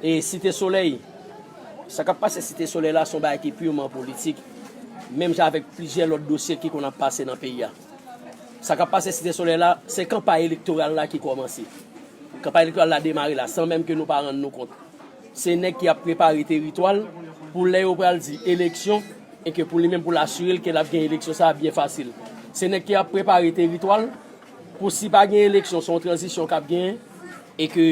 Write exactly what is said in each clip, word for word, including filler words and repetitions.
E Site Solèy, sa k ap pase Site Solèy la se yon bagay ki piman politik, menm jan avèk plizyè lòt dosye ki konn ap pase nan peyi a. Sa k ap pase Site Solèy la, se kanpay elektoral la ki kòmanse. Kanpay elektoral la demare la, san menm ke nou pa rann nou kont. Se nèg ki ap prepare teritwa l pou lè yo pral di eleksyon, e ke pou li menm pou l asire l ke l ap gen eleksyon sa a byen fasil. Se nèg ki ap prepare teritwa l pou si pa gen eleksyon, se yon tranzisyon k ap genyen, e ke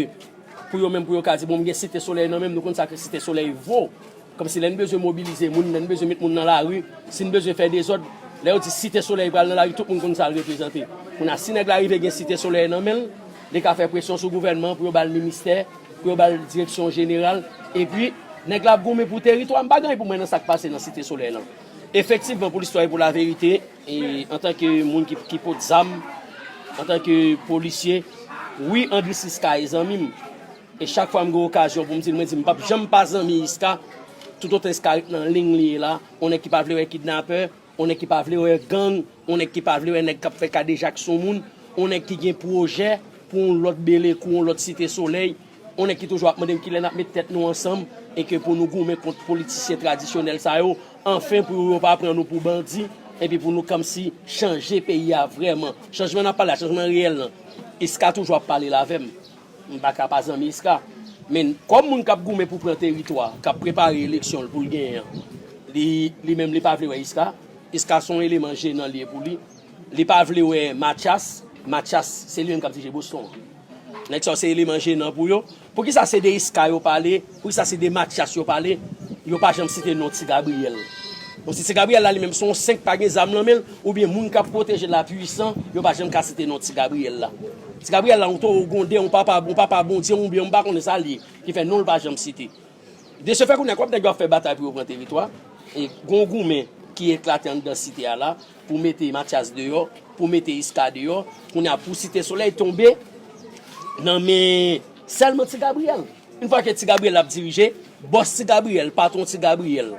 pou yo menm pou yo ka di, bon, m gen Site Solèy nan men m, nou konn sa ke Site Solèy vo. Kòmsi lè n bezwen mobilize moun, lè n bezwen met moun nan lari, si n bezwen fè dezòd, lè yo di Site Solèy pral nan lari, tout moun konn sa l reprezante. Kounye a, si nèg la rive gen Site Solèy nan men l, li ka fè presyon sou gouvènman pou yo ba l ministè, pou yo ba l direksyon jeneral, epi nèg la ap goumen pou teritwa. M pa gen anyen pou mwen nan sa k pase nan Site Solèy lan. Efektivman, pou listwa e pou laverite, e antanke moun ki, ki pot zam, antanke polisye, wi, Andris Iska e zanmi m. E chak fwa m gen okazyon pou m di l, mwen di m p ap janm pa zanmi Iska, toutotan Iska ret nan liy li ye la, yon nèg ki pa vle wè kidnapè, yon nèg ki pa vle wè gang, yon nèg ki pa vle wè nèg k ap fè kadejak sou moun, yon nèg ki gen pwojè pou yon lòt Belekou, yon lòt Site Solèy, yon nèg ki toujou ap mande m kilè n ap met tèt nou ansanm e ke pou nou goumen kont politisyen tradisyonèl sa yo, anfen pou yo pa pran nou pou bandi, epi pou nou kòmsi chanje peyi a vrèman. Chanjman n ap pale a, chanjman reyèl lan, Iska toujou ap pale l avè m. M pa ka pa zanmi Iska. Men kòm moun k ap goumen pou pran teritwa, k ap prepare eleksyon l pou l genyen an, li, li menm li pa vle wè Iska. Iska se yon eleman jenan li ye pou li. Li pa vle wè Mathias. Mathias, se li menm k ap dirije Boston an. Nèg sa yo se eleman jenan pou yo. Poukisa se de Iska yo pale? Poukisa se de Mathias yo pale? Yo pa janm site non Ti Gabriyèl. Bon, si Ti Gabriyèl la li menm se yon senk pa gen zam nan men l, oubyen moun k ap pwoteje l la pwisan, yo pa janm ka site non Ti Gabriyèl la. Ti Gabriyèl la yon towo gwonde, yon papa, yon papa Bondye, oubyen m pa konnen sa l ye, ki fè non l pa janm site. De se fè, kounye a, kòm nèg yo ap fè batay pou yo pran teritwa, e gon goumen ki eklate anndan site a la, pou mete Mathias deyò, pou mete Iska deyò, kounye a, pou Site Solèy tonbe nan men sèlman Ti Gabriyèl. Yon fwa ke Ti Gabriyèl ap dirije, bòs Ti Gabriyèl, patwon Ti Gabriyèl,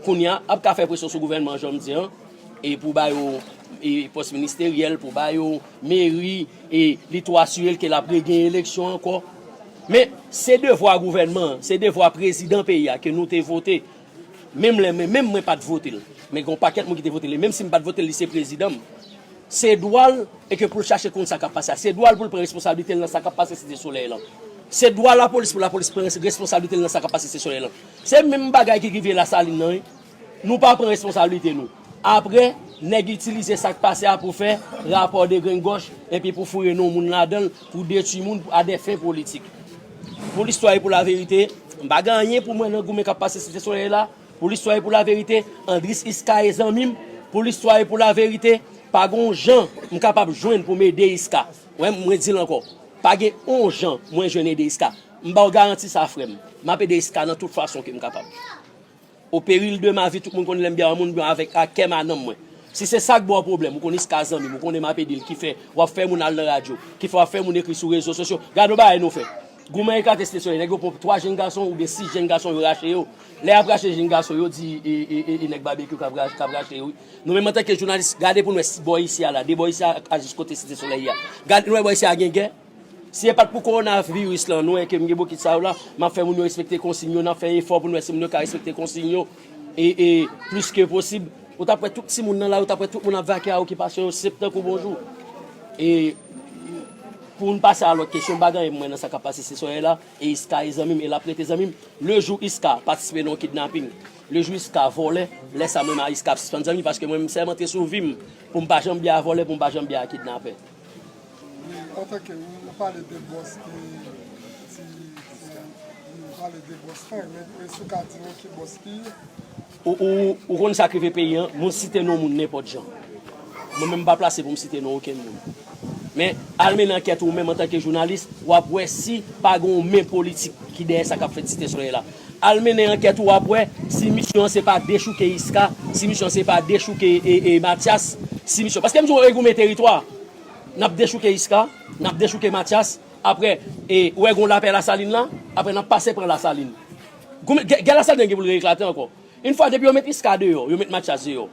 kounye a, ap ka fè presyon sou gouvènman, jan m di an, e pou ba yo, e, pòs ministeryèl, pou ba yo meri, e li tou asire l ke l ap regenyen eleksyon ankò. Men, se devwa gouvènman an, se devwa prezidan peyi a ke nou te vote. Menm lè mwen, menm mwen pa t vote l. Men gen yon pakèt moun ki te vote l. E menm si m pa t vote l, li se prezidan m. Se dwa l, e ke pou l chache konn sa k ap pase a. Se dwa l pou l pran responsablite l nan sa k ap pase Site Solèy lan. Se dwa lapolis pou lapolis pran responsablite l nan sa k ap pase Site Solèy lan. Se menm bagay ki rive Lasalin nan, wi. Nou pa pran responsablite nou. Apre, nèg itilize sa k pase a pou fè rapò de grenn gòch, epi pou foure non moun ladan l, pou detwi moun, pou, a dè fen politik. Pou listwa e pou laverite, m pa gen anyen pou mwen nan goumen k ap pase Site Solèy la. Pou listwa e pou laverite, Andris Iska e zanmi m. Pou listwa e pou laverite, pa gon jan m kapab jwenn pou m ede Iska. Mwen, mwen di l ankò, pa gen on jan mwen jwenn ede Iska. M ba w garanti sa, frè m. M ap ede Iska nan tout fason ke m kapab. Au péril de ma vie, tout moun konn lè m byen yon moun, byen avèk, ak kè m a nanm mwen. Si se sa k ba w pwoblèm, ou konn Iska zanmi m, ou konnen m ap ede l, ki fè w ap fè moun al nan radyo, ki fè w ap fè moun ekri sou rezo sosyo. Gade yon bagay nou fè. Goumen eklate Site Solèy, nèg yo pran twa jenn gason oubyen sis jenn gason, yo rache yo. Lè y ap rache jenn gason, yo di e, e, e, e nèg Babekyou k ap ra-, k ap rache yo, wi. Nou menm antanke jounalis, gade pou n wè si bò isi a la, de bò isi a, a jis kote Site Solèy a. Gade nou wè bò isi a gen gè. Si e pa t pou kowonaviris lan, nou wè ke m gen bokit sa yo la, m ap fè moun yo respekte konsiy yo, n ap fè efò pou n wè si moun yo ka respekte konsiy yo, e, e plis ke posib. Ou t ap wè tout timoun nan lari, ou t ap wè tout moun ap vake a okipasyon yo, se tankou bonjou. E pou n pase a lòt kesyon, m pa gen anyen pou mwen nan sa k ap pase Site Solèy la, e Iska e zanmi m, e l ap rete zanmi m. Le jou Iska patisipe nan yon kidnaping, le jou Iska vòlè, lè sa mwen menm a Iska ap sispann zanmi, paske mwen m sèmante sou vi m pou m pa janm byen a vòlè, pou m pa janm byen a kidnapè. Wi, antanke ou, ou pale de bòs ki, ti, ti, ou pale de bòs la, men èske w ka di nou ki bòs ki ye? Ou, ou, ou konn sa k rive peyi an, moun site non moun nenpòt jan. Mwen menm m pa plase pou m site non okenn moun. Men, al mennen ankèt ou menm antanke jounalis, w ap wè si pa gen yon men politik ki dèyè sa k ap fèt Site Solèy la. Al mennen ankèt ou, w ap wè si misyon an se pa dechouke Iska, si misyon an se pa dechouke, e, e, Mathias, si misyon, paske m di w e goumen teritwa. N ap dechouke Iska, n ap dechouke Mathias, apre, e, ou wè gon lapè Lasalin la, apre n ap pase pran Lasalin. Goumen, gè, gè Lasalin gen pou l reeklate ankò. Yon fwa depi yo met Iska deyò, yo met Mathias deyò.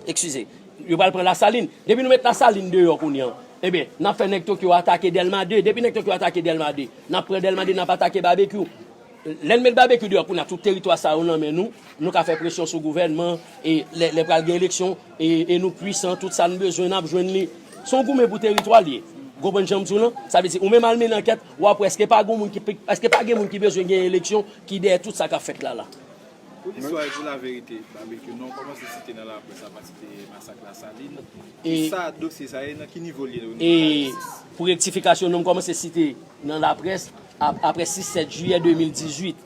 Eskize. Yo pral pran Lasalin. Depi nou met Lasalin deyò kounye an, ebyen, n ap fè nèg Tokyo atake Dèlma de. Depi nèg Tokyo atake Dèlma de, n ap pran Dèlma de, n ap atake Babekyou. Lè n met Babekyou deyò kounye a, tout teritwa sa yo nan men nou, nou ka fè presyon sou gouvènman, e lè, lè pral gen eleksyon, e, e nou pwisan, tout sa n bezwen, n ap jwenn li. Se yon goumen pou teritwa l ye. Ou konprann jan m di w lan? Sa vle di, ou menm al mennen ankèt, w ap wè èske pa gen moun ki, èske pa gen moun ki bezwen gen eleksyon ki dèyè tout sa k ap fèt la la. Pou listwa e pou laverite, Babekyou, non w kòmanse site nan laprès apati de masak Lasalin. Kisa dosye sa ye, nan ki nivo l ye o nivo lajistis? Pou rektifikasyon, non m kòmanse site nan laprès, ap- apre sis sèt jiyè de mil dizuit.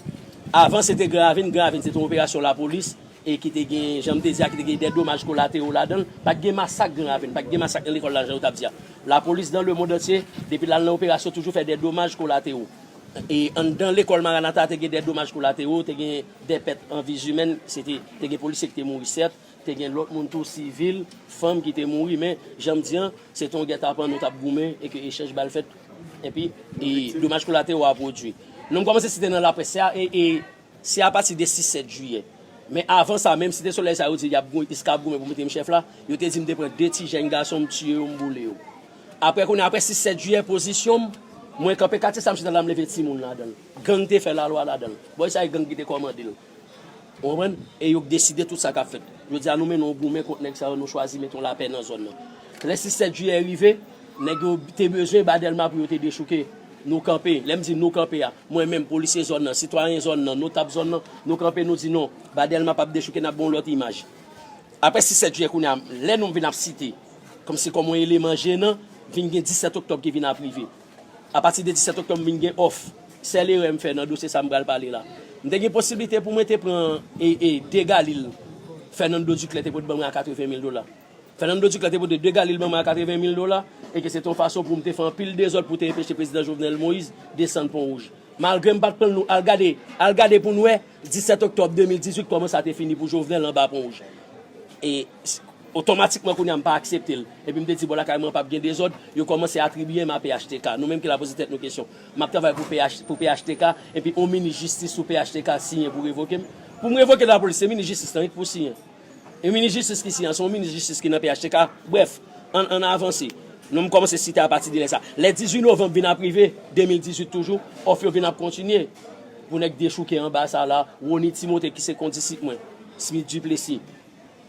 Avan se te Gran Ravin, Gran Ravin se te yon operasyon lapolis e ki te gen, jan m te di a, ki te gen de domaj kolatero ladan l. Pa t gen masak Gran Ravin, pa t gen masak nan lekòl la jan yo t ap di a. Lapolis dans le monde entier, depi l al nan operasyon, toujou fè de domaj kolatero. E anndan lekòl Maranatha a te gen de domaj kolatero, te gen de pèt an vi zimèn, se te, te gen polisye ki te mouri sèt, te gen lòt moun tou sivil, fanm ki te mouri, men jan m di an, se te yon gètapan nou t ap goumen e ke echanj bal fèt, epi e domaj kolatero a pwodui. Non m kòmanse site nan laprès, se a, e, e, se apati de sis sèt jiyè. Men avan sa, menm Site Solèy sa yo di y ap gou- iska ap goumen pou mete m chèf la, yo te di m te pran de ti jèn gason, m tiye yo, m boule yo. Apre kounye a, apre sis sèt jiyè, pozisyon m, mwen kanpe katye sa, m chita la, m leve timoun ladan l. Gang te fè lalwa ladan l. Bòy sa e gang ki te kòmande l. Ou konprann? E yo k deside tout sa k ap fèt. Jodi a, nou mennen yon goumen kont nèg sa yo, nou chwazi mete yon lapè nan zòn nan. Lè sis sèt jiyè rive, nèg yo te bezwen ba Dèlma pou yo te dechouke. Nou kanpe. Lè m di nou kanpe a, mwen menm, polisye zòn nan, sitwayen zòn nan, notab zòn nan, nou kanpe, nou di non, ba Dèlma p ap dechouke, n ap ba w lòt imaj. Apre sis sèt jiyè kounye a, lè nou vin ap site, kòmsi kòm yon eleman jenan, vin gen disèt oktòb ki vin ap rive. Apati de disèt oktòb, m vin gen òf. Sèl erè m fè nan dosye sa m pral pale la. M te gen posiblite pou mwen te pran e, e, de Galil Fernando Duclair te pot ban mwen a katreven mil dola. Fernando Duclair te pote de Galil ban mwen a katreven mil dola, e ke se te yon fason pou m te fè anpil dezòd pou te enpeche prezidan Jovenel Moïse desann Pon Wouj. Malgre m pa t pran l, nou al gade, al gade pou n wè, disèt oktòb de mil dizuit, kòman sa te fini pou Jovenel anba Pon Wouj. E s- otomatikman kounye a m pa aksepte l. Epi m te di bò lakay mwen p ap gen dezòd, yo kòmanse atribiye m a P H T K. Nou menm ki la poze tèt nou kesyon. M ap travay pou P H, pou P H T K, epi yon minis jistis sou P H T K siyen pou revoke m. Pou m revoke nan lapolis, se minis jistis lan wi k pou siyen. E minis jistis ki siyen an, se yon minis jistis ki nan P H T K. Brèf, ann, ann avanse. Non m kòmanse site apati de lè sa. Lè dizuit novanm vin ap rive, de mil dizuit toujou, òf yo vin ap kontinye. Pou nèg dechouke anba sa la, Rony Timothée ki se kondisip mwen, Smith Duplessis.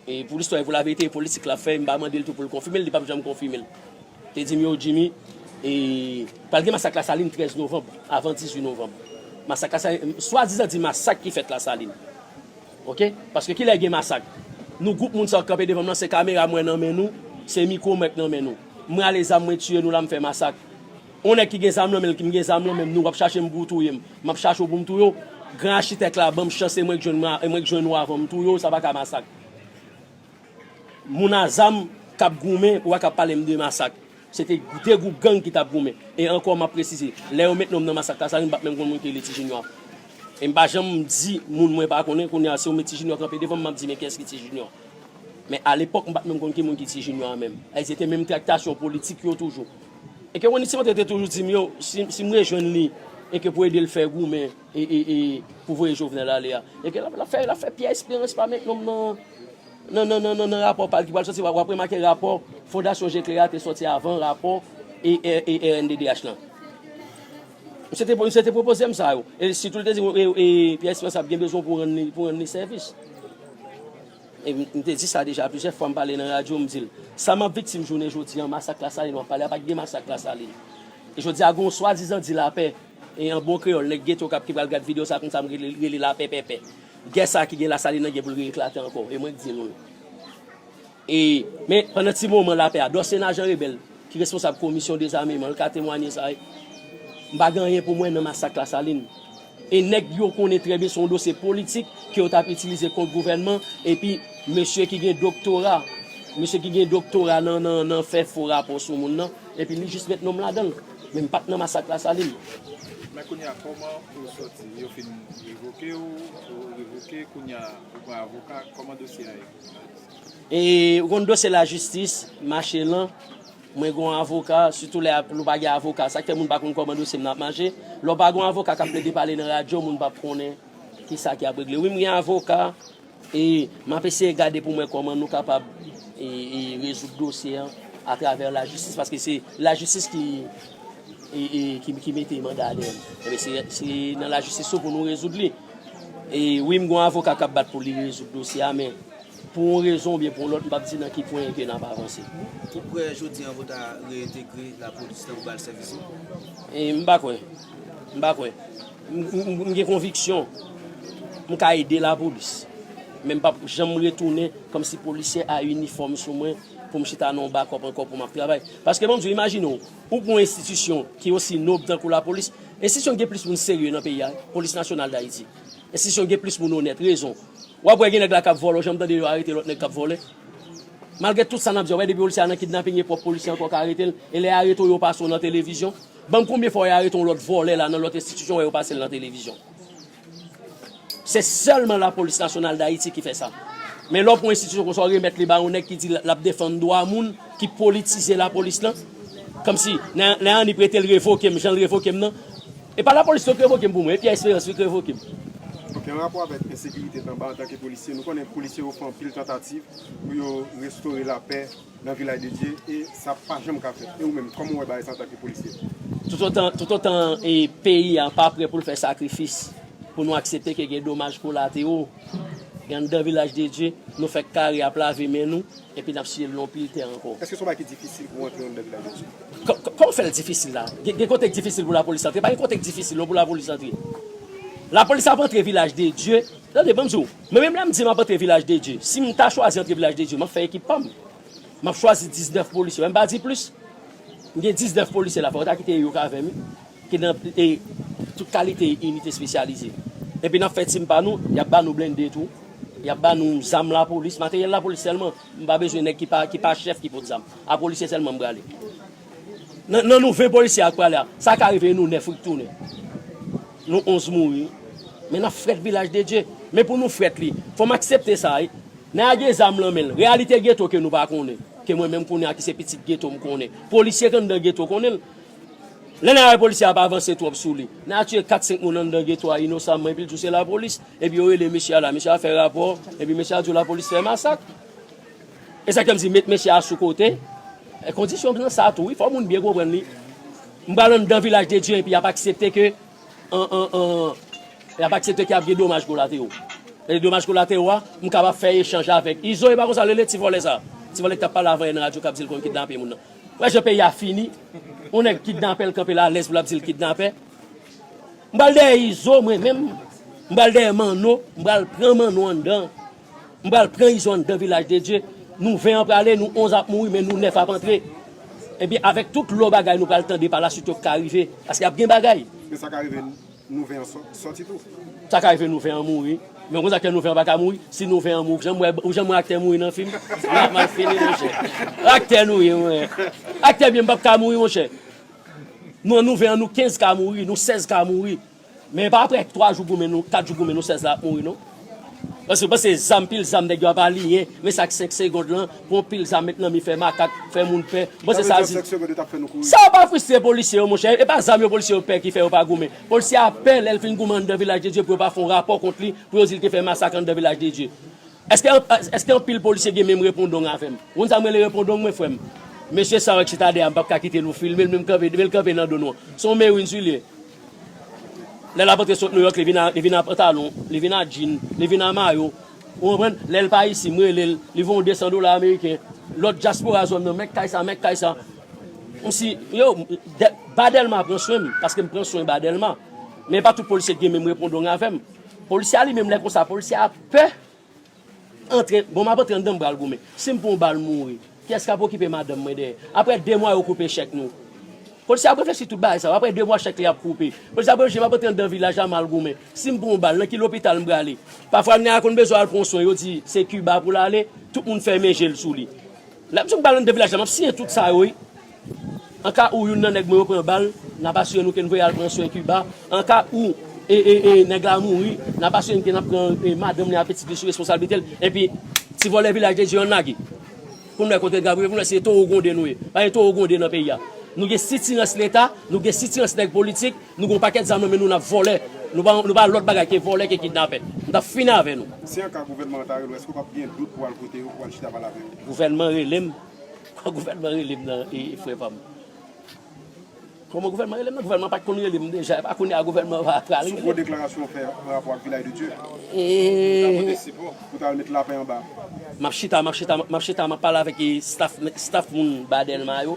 E pou listwa e pou laverite, e politik l ap fè, m pa mande l tou pou l konfime l, li p ap janm konfime l. Te di m yo, Jimmy, e pral gen masak Lasalin trèz novanm, avan dizuit novanm. Masak Lasalin, swadizan di masak ki fèt Lasalin. Oke? Paske kilè gen masak? Nou gwoup moun sa yo k kanpe devan m lan, se kamera mwen nan men nou, se mikwo mwen k nan men nou. Mwen ale zam mwen tiye nou la, m fè masak. Yon nèg ki gen zam nan men l, ki m gen zam nan men m, nou w ap chache m pou w touye m. M ap chache w pou m touye w. Gran achitèk la ban m chans e mwen k jwenn mwen, e mwen k jwenn ou avan m touye w, sa pa ka masak. Moun a zam k ap goumen, ou pa ka pale m de masak. Se te de gwoup gang ki t ap goumen. E ankò, m ap presize, lè yo met non m nan masak Lasalin, m pa t menm konn moun ki rele Ti Junior. E m pa janm di moun mwen pa konnen, kounye a, si yo met Ti Junior kanpe devan m, m ap di, men kiyès ki Ti Junior? Men alepòk, m pa t menm konn ki moun ki Ti Junior a menm. Ay, se te menm traktasyon politik yo toujou. E ke Rony Timothée te toujou di m yo, si, si m rejwenn li, e ke pou ede l fè goumen, e, e, e, pou voye Jovenel ale a. E ke l ap, l ap fè, l ap fè Pierre Espérance pa met non m nan, nan, nan, nan, nan, nan rapò pa l ki pral sòti. W ap remake rapò Fondasyon Jekle a te sòti avan rapò e, e, e R N D D H lan. Misye te, misye te pwopoze m sa yo. E sitou l te di, e, e, Pierre Espérance ap gen bezwen pou rann li, pou rann li sèvis. E m m te di sa deja plizyè fwa, m pale nan radyo, m di l, sa m ap viktim jounen jodi a, masak Lasalin w ap pale a, pa t gen masak Lasalin. E jodi a, gen yon swadizan di lapè, e an bon kreyòl, nèg geto k ap ki pral gad videyo sa konn sa m rele, rele lapè pèpè. Gè sa ki gen Lasalin nan gen pou l reeklate ankò, e mwen k di nou l. E, men, pandan ti moman lapè a, Dorcéna Jean Rebel, ki responsab komisyon dezameman, l ka temwanye sa, m pa gen anyen pou mwen nan masak Lasalin. E nèg yo konnen trè byen se yon dosye politik ke yo t ap itilize kont gouvènman, epi mesye ki gen doktora, mesye ki gen doktora nan, nan, nan fè fo rapò sou moun nan, epi li jis met non m ladan l. Men m pa t nan masak Lasalin. Men kounye a, kòman ou sòti? Yo fin revoke w, ou revoke, kounye a, ou pran avoka, kòman dosye a ye? E ou konn dosye lajistis mache lan. Mwen gen yon avoka, sitou lè ap- lè w pa gen avoka, sa k fè moun pa konn kòman dosye m nan ap mache. Lè w pa gen yon avoka k ap plede pale nan radyo, moun p ap konnen kisa ki ap regle. Wi, m gen avoka, e m ap eseye gade pou m wè kòman nou kapab e, e rezoud dosye an atravè lajistis, paske se lajistis ki e, e, ki, ki mete manda dèyè m. Ebyen, se, se nan lajistis tou pou nou rezoud li. E wi, m gen yon avoka k ap bat pou li rezoud dosye a, men pou yon rezon oubyen pou yon lòt, m p ap di nan ki pwen ke n ap avanse. Ou kwè jodi an pou ta reyentegre lapolis lan pou ba l sèvis ou? E m pa kwè. M pa kwè. M, m, m gen konviksyon m ka ede lapolis. Men m p ap janm retounen kòmsi polisye a inifòm sou mwen pou m chita nan yon bakòp ankò pou m ap travay. Paske ban m di w, imajine w, ou pran yon enstitisyon ki osi nob tankou lapolis, enstitisyon ki gen plis moun serye nan peyi a, Polis Nasyonal d Ayiti. Enstitisyon ki gen plis moun onèt, rezon. W ap wè gen nèg la k ap vòlè, w janm tande yo arete lòt nèg k ap vòlè. Malgre tout sa n ap di, w wè depi polisye a nan kidnaping, e pwòp polisye ankò k arete l, e lè y arete w, yo pase w nan televizyon. Ban m konbyen fwa yo arete yon lòt vòlè la nan lòt enstitisyon, wè yo pase l nan televizyon. Se sèlman Lapolis Nasyonal d Ayiti ki fè sa. Men lè w pran yon enstitisyon konsa, w remèt li ba yon nèg ki di l ap defann dwa moun, ki politize lapolis lan, kòmsi lè, lè Annie prete l revoke m, jan l revoke m nan. E pa lapolis yo k revoke m pou mwen, e Pierre Espérance wi k revoke m. Ok, an rapò avèk ensekirite anba antanke polisye, nou konnen polisye yo fè anpil tantativ pou yo restore lapè nan Vilaj de Dye, e sa pa janm ka fèt. E ou menm, kòman w wè bagay sa antanke polisye? Toutotan, toutotan e peyi a pa prè pou l fè sakrifis, pou nou aksepte ke gen domaj kolatero, e anndan Vilaj de Dye, nou fèk kare ap lave men nou, epi n ap siye l nan pil tè ankò. Èske se yon bagay ki difisil pou w antre anndan Vilaj de Dye? Kò-, kò-, kòman fè l difisil la? Gen, gen kote k difisil pou lapolis antre? Pa gen kote k difisil non pou lapolis antre. Lapolis ap antre Vilaj de Dye. Tande, ban m di w, mwen menm lè m di m ap antre Vilaj de Dye, si m ta chwazi antre Vilaj de Dye, m ap fè ekip pa m. M ap chwazi diznèf polisye. Wè m pa di plis. M gen diznèf polisye la, fò yo ta kite yo k avè m, wi. Ki nan, e, tout kalite inite espesyalize. Epi n ap fè tim pa nou, y ap ba nou blende tou. Y ap ba nou zam lapolis, materyèl lapolis sèlman. M pa bezwen nèg ki pa, ki pa chèf ki pot zam. A polisye sèlman m prale. Nan, nan nou ven polisye a k prale a, sa ka rive e nou nèf wi k tounen. Nou onz mouri. Men n ap frèt Vilaj de Dye. Men pou nou frèt li, fò m aksepte sa, wi. Nèg la gen zam nan men l. Reyalite geto ke nou pa konnen. Ke mwen menm konnen a ki se pitit geto m konnen. Polisye k anndan geto konnen l. Lè nèg la wè polisye a ap avanse twòp sou li. Nèg la tiye kat senk moun anndan geto a inosamman, epi l di w se lapolis. Epi yo rele mesye a la. Mesye a fè rapò. Epi mesye a di w lapolis fè masak. E sa k fè m di met mesye a sou kote. E kondisyon nan sa tou, wi. Fò moun byen konprann li. M pral anndan Vilaj de Dye, epi y ap aksepte ke an, an, an, y ap aksepte ke ap gen domaj kolatero. E domaj kolatero a, m kapab fè echanj avèk Izo, e pa konsa l rele ti vòlè sa. Ti vòlè ki t ap pale avan yè nan radyo k ap di l konn kidnape moun nan. Wè jan peyi a fini. Yon nèg kidnapè, l kanpe la alèz pou l ap di l kidnapè. M pral dèyè Izo, mwen menm. M pral dèyè Manno, m pral pran Manno anndan. M pral pran Izo anndan Vilaj de Dye. Nou ven an prale, nou onz ap mouri, men nou nèf ap antre. Epi avèk tout lò bagay nou pral tande pa laswit yo k ka rive. Paske ap gen bagay. Men sa ka rive nou ven an sò-, sòti tou. Sa ka rive nou ven an mouri. Men konsa aktè nou ven an pa ka mouri. Si nou ven an mouri, ou janm wè, ou janm wè aktè mouri nan fim? Li ap mal fini, monchè. Aktè nou ye, mwen. Aktè byen m p ap ka mouri, monchè. Nou, nou ven an, nou kenz ka mouri, nou sèz ka mouri. Men pa apre twa jou goumen nou, kat jou goumen nou sèz la ap mouri non. Paske, paske zam, pil zam nèg yo ap aliyen, men sa k senk segond lan, pran pil zam met nan mi fè makak, fè moun pè. Bon, se sa di. Sa vle di senk segond yo t ap fè nou kouri. Sa pa fristre polisye yo, monchè. E pa zam yo polisye yo pè ki fè yo pa goumen. Polisye a pè lè l fin goumen anndan Vilaj de Dye pou yo pa fè yon rapò kont li, pou yo di l te fè masak anndan Vilaj de Dye. Èske, èske anpil polisye gen menm repondong avè m? Ou konn sa m rele repondong mwen, frè m? Mesye sa w wè k chita dèyè a, m p ap ka kite nou filme l, men m kanpe, men l kanpe nan do nou an. Se yon Marines wi l ye. Lè l ap antre sot Nouyòk, li vin a, li vin a pantalon, li vin a djin, li vin a mayo. Ou konprann? Lè l pa isi, m rele l, li voye yon de san dola ameriken. Lòt dyaspora zòn nan, men k kay sa, men k kay sa. Kòmsi, yo, dè-, ba Dèlma pran swen m, paske m pran swen ba Dèlma. Men pa tout polisye ki gen menm repondong avè m. Polisye a li menm lè konsa, polisye a pè. Antre, bon, m ap antre anndan, m pral goumen. Si m pran yon bal, m mouri, kiyès k ap okipe madanm mwen dèyè? Apre de mwa, yo koupe chèk nou. Polisye ap reflechi tout bagay sa yo. Apre de mwa, chèk li ap koupe. Polisye ap reflechi, m ap antre anndan vilaj la, m al goumen. Si m pran yon bal, nan ki lopital m prale? Pafwa, nèg la konn bezwen al pran yon swen, yo di se Kiba pou l ale, tout moun fèmen je l sou li. Lè m di w m pral anndan vilaj la, m ap siyen tout sa yo, wi. An ka ou youn nan nèg mwen yo pran bal, n ap asire nou ke n voye al pran swen Kiba. An ka ou, e, e, e, nèg la mouri, n ap asire n ke n ap pran, e, madanm li ak pitit li sou responsablite l. Epi, ti vòlè Vilaj de Dye an lage. Pou n wè kote n ka prive, pou n wè si se towo gwonde nou ye. Pa gen towo gwonde nan peyi a. Nou gen sitirans Leta, nou gen sitirans nèg politik, nou gen yon pakèt zam nan men nou, n ap vòlè. Nou pa, nou pa lòt bagay ke vòlè, ke kidnapè. Nou t ap fini avè nou. Si an ka gouvènman an ta rele w, èske w p ap gen dout pou w al kote yo, pou w al chita pale avè yo? Gouvènman rele m. Gouvènman rele m nan, e, e, frè pa m. Kòman gouvènman rele m nan? Gouvènman pa t konn rele m deja. E pa kounye a gouvènman va pral rele m. Sou gwo deklarasyon w fè pa rapò ak Vilaj de Dye, pou ta pote sipò, pou ta remèt lapè anba. M ap chita, m ap chita, m ap chita, m ap pale avèk, e, staff, staff moun Ba Dèlma yo.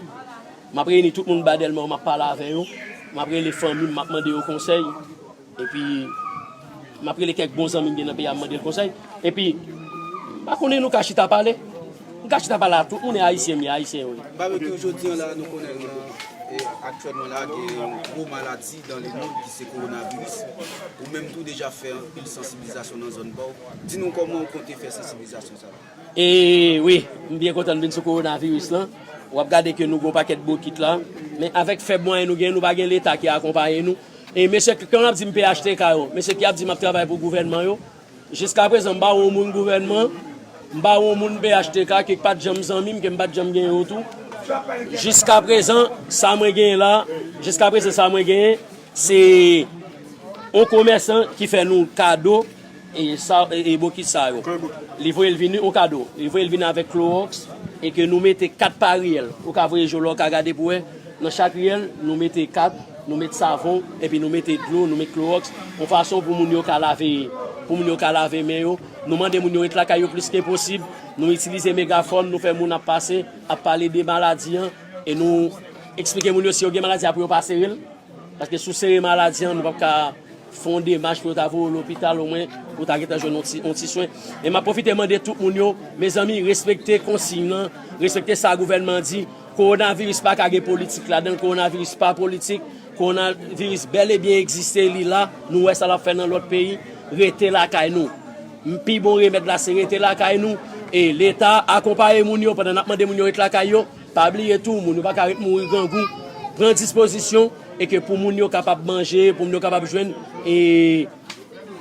M ap reyini tout moun Ba Dèlma yo, m ap pale avè yo. M ap rele fanmi m, m ap mande yo konsèy. Epi, m ap rele kèk bon zanmi m gen nan peyi a, m mande l konsèy. Epi, m pa konnen, nou ka chita pale. M ka chita pale a tout moun, e Ayisyen m ye, Ayisyen wi. Babekyou, jodi an la, nou konnen nan, e, aktyèlman la, gen yon gwo maladi dans le monde ki se kowonaviris. Ou menm tou deja fè anpil sansibilizasyon nan zòn pa w. Di nou kòman w konte fè sansibilizasyon sa la? E wi, m byen kontan vin sou kowonaviris lan. W ap gade ke nou gen yon pakèt bokit la. Men avèk fèb mwayen nou gen, nou pa gen Leta ki akonpaye nou. E mesye, k-, kòman ap di m P H T K yo? Mesye ki ap di m ap travay pou gouvènman yo. Jiska prezan, m pa wè yon moun gouvènman, m pa wè yon moun P H T K, ke pa t janm zanmi m, ke m pa t janm gen yo tou. Jiska prezan, sa mwen genyen la, jiska prezan, sa mwen genyen, se yon komèsan ki fè nou kado, e sa, e, e bokit sa yo. Li voye l vini, yon kado. Li voye l vini avèk klowòks, e ke nou mete kat pa riyèl. Ou ka voye je w la, ou ka gade pou wè. Nan chak riyèl, nou mete kat, nou met savon, epi nou mete dlo, nou met klowòks, yon fason pou moun yo ka lave, pou moun yo ka lave men yo. Nou mande moun yo ret lakay yo plis ke posib. Nou itilize megafòn, nou fè moun ap pase, ap pale de maladi an, e nou eksplike moun yo si yo gen maladi a pou yo pa sere l. Paske si w sere maladi an, nou p ap ka fè yon demach pou yo ta voye w lopital, omwen pou w ta gentan jwenn yon ti, yon ti swen. E m ap pwofite mande tout moun yo, mezanmi, respekte konsiy lan, respekte sa gouvènman di. Kowonaviris pa ka gen politik ladan l, kowonaviris pa politik, kowonaviris bèl e byen egziste, li la, nou wè sa l ap fè nan lòt peyi, rete lakay nou. M, pi bon remèd la se rete lakay nou, e Leta akonpaye moun yo pandan n ap mande moun yo ret lakay yo, pa bliye tou, moun yo pa ka ret mouri grangou, pran dispozisyon, e ke pou moun yo kapab manje, pou moun yo kapab jwenn, e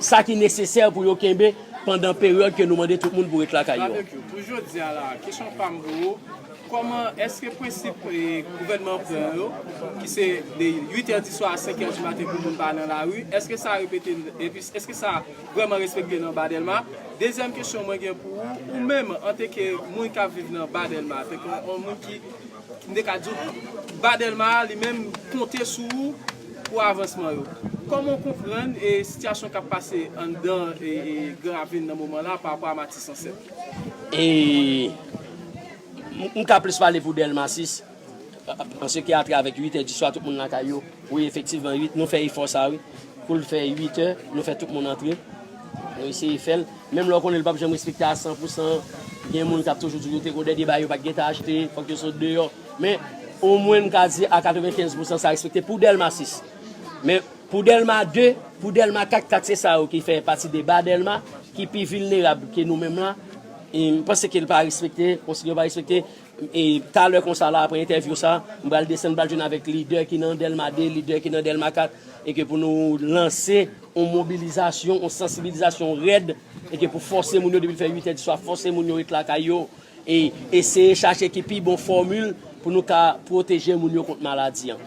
sa ki nesesè pou yo kenbe pandan peryòd ke nou mande tout moun pou ret lakay yo. Babekyou, pou jodi a la, kesyon pa m pou ou, kòman, èske prensip, e, gouvènman pran yo, ki se de uit è di swa a senk è di maten pou moun pa nan lari, èske sa repete, epi èske sa vrèman respekte nan Ba Dèlma? Dezyèm kesyon mwen gen pou ou, ou menm, antanke moun k ap viv nan Ba Dèlma, antanke yon, yon moun ki, m te ka di w, Ba Dèlma a, li menm, konte sou ou pou avansman yo. Kòman w konprann, e, sitiyasyon k ap pase anndan, e, e, Gran Ravin nan moman la pa rapò a Matisan sèt? E, m, m ka plis pale pou Dèlma sis, paske atravè uit è di swa, tout moun lakay yo. Wi, efektivman, uit, nou fè efò sa, wi. Pou l fè uit è, nou fè tout moun antre. Nou eseye fè l. Menm lè w konnen l p ap janm respekte a san pou san, gen moun k ap toujou di w yo te gen dènye bagay yo pa t gentan achte, fòk yo sot deyò. Men, omwen m ka di a katrevenkenz pou san sa respekte pou Dèlma sis. Men, pou Dèlma de, pou Dèlma kat, kat se sa yo ki fè pati de Ba Dèlma, ki pi vilnerab ke nou menm la. E m panse ke l pa respekte, konsiy yo pa respekte. E talè konsa la, apre entèvyou sa, m pral desann, m pral jwenn avèk lidè ki nan Dèlma de, lidè ki nan Dèlma kat, e ke pou nou lanse yon mobilizasyon, yon sansibilizasyon rèd, e ke pou fòse moun yo, depi l fè uit è di swa, fòse moun yo ret lakay yo, e eseye chache ki pi bon fòmil pou nou ka pwoteje moun yo kont maladi an.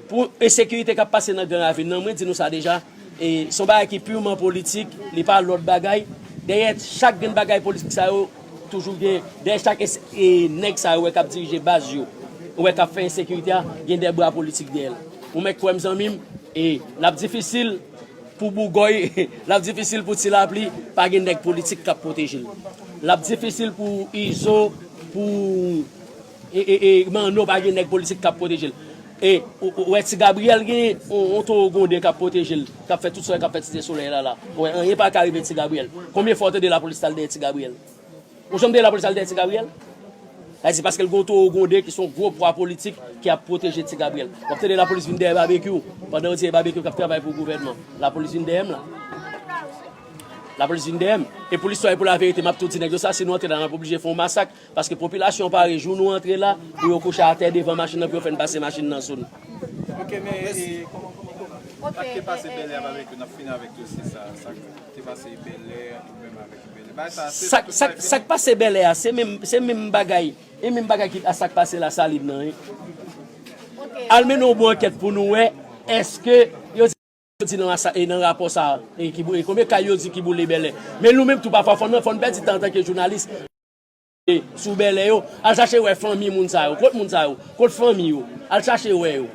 Pou ensekirite k ap pase nan Gran Ravin nan, mwen di nou sa deja, e se yon bagay ki piman politik, li pa lòt bagay. Dèyè chak grenn bagay politik sa yo, toujou gen, dèyè chak es-, e nèg sa yo wè k ap dirije baz yo, ou wè k ap fè ensekirite a, gen de bra politik dèyè l. Ou mèt kwè m, zanmi m, e l ap difisil pou Bougòy, l ap difisil pou Ti Lapli, pa gen nèg politik k ap pwoteje l. L ap difisil pou Izo, pou e, e, e, Manno, pa gen nèg politik k ap pwoteje l. E, ou, ou wè Ti Gabriyèl gen yon, yon towo gwonde k ap pwoteje l, k ap fè tout sa k ap fè Site Solèy la, la. Ou wè, anyen pa ka rive Ti Gabriyèl. Konbyen fwa w tande lapolis t al dèyè Ti Gabriyèl? Ou janm tande lapolis al dèyè Ti Gabriyèl? Sa di paske l gen yon towo gwonde ki se yon gwo pwa politik ki ap pwoteje Ti Gabriyèl. W ap tande lapolis vin dèyè Babekyou, pandan yo di e Babekyou k ap travay pou gouvènman. Lapolis vin dèyè m la. Lapolis vin dèyè m. E pou listwa e pou laverite, m ap tou di nèg yo sa, si nou antre la, n ap oblije fè yon masak. Paske popilasyon an pare, jou nou antre la, pou yo kouche atè devan machin nan, pou yo fè n pase machin nan sou nou. Ok, men, e, kòman, kòman, kòman? Sa k te pase Bèlè a, Babekyou, n ap fini avèk dosye sa. Sa k te pase Bèlè, nou menm avèk Bèlè. Bagay sa, se sa, sa, sa k pase Bèlè a, se menm, se menm bagay. E menm bagay ki a sa k pase Lasalin nan, wi. Al mennen yon bon ankèt pou nou wè, èske yo di nan, e nan rapò sa, e ki bou-, e konbyen kay yo di ki boule Bèlè. Men nou menm tou, pafwa, fò n, fò n pèdi tan antanke jounalis, e, sou Bèlè yo, al chache wè fanmi moun sa yo. Kot moun sa yo? Kot fanmi yo? Al chache wè yo.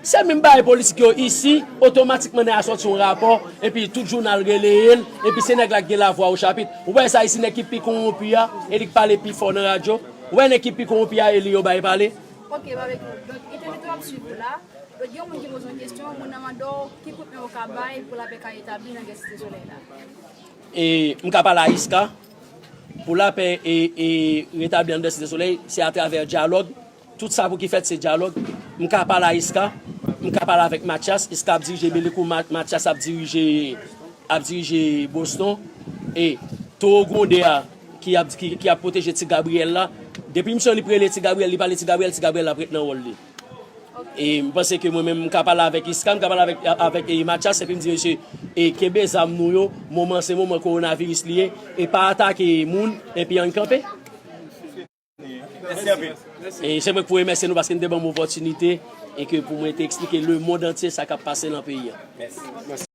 Se menm bagay politik yo isi, otomatikman nèg la sòti yon rapò, epi tout jounal releye l, epi se nèg la ki gen lavwa o chapit. Ou wè sa isi, nèg ki pi kowonpi a, e li k pale pi fò nan radyo. Ou wè nèg ki pi kowonpi a, e li yo bay pale. Ok, Babekyou. Donk, entèvyou w ap swiv ou la. Donk, gen yon moun ki poze yon kesyon, moun nan mande w ki kout men w ka bay pou lapè ka etabli nan Gran Site Solèy la. E m ka pale a Iska, pou lapè e, e retabli anndan Site Solèy, se atravè dyalòg. Tout sa pou ki fèt se dyalòg. M ka pale a Iska, m ka pale avèk Mathias, Iska ap dirije Belekou, Ma- Mathias ap dirije, ap dirije Boston. E towo gwonde a ki ap, ki, ki ap pwoteje Ti Gabriyèl la. Depi misye li prele Ti Gabriyèl, li pale Ti Gabriyèl, Ti Gabriyèl ap ret nan wòl li. E m panse ke mwen menm, m ka pale avèk Iska, m ka pale avèk, avèk e, Mathias, epi m di, mesye, e kenbe zam nou yo, moman se moman kowonaviris li ye, e pa atake moun, epi ann kanpe. Mèsi anpil. E se mwen k pou remèsye nou paske n te ban m opòtinite e ke pou mwen te eksplike lemonn antye sa k ap pase nan peyi a. Mèsi.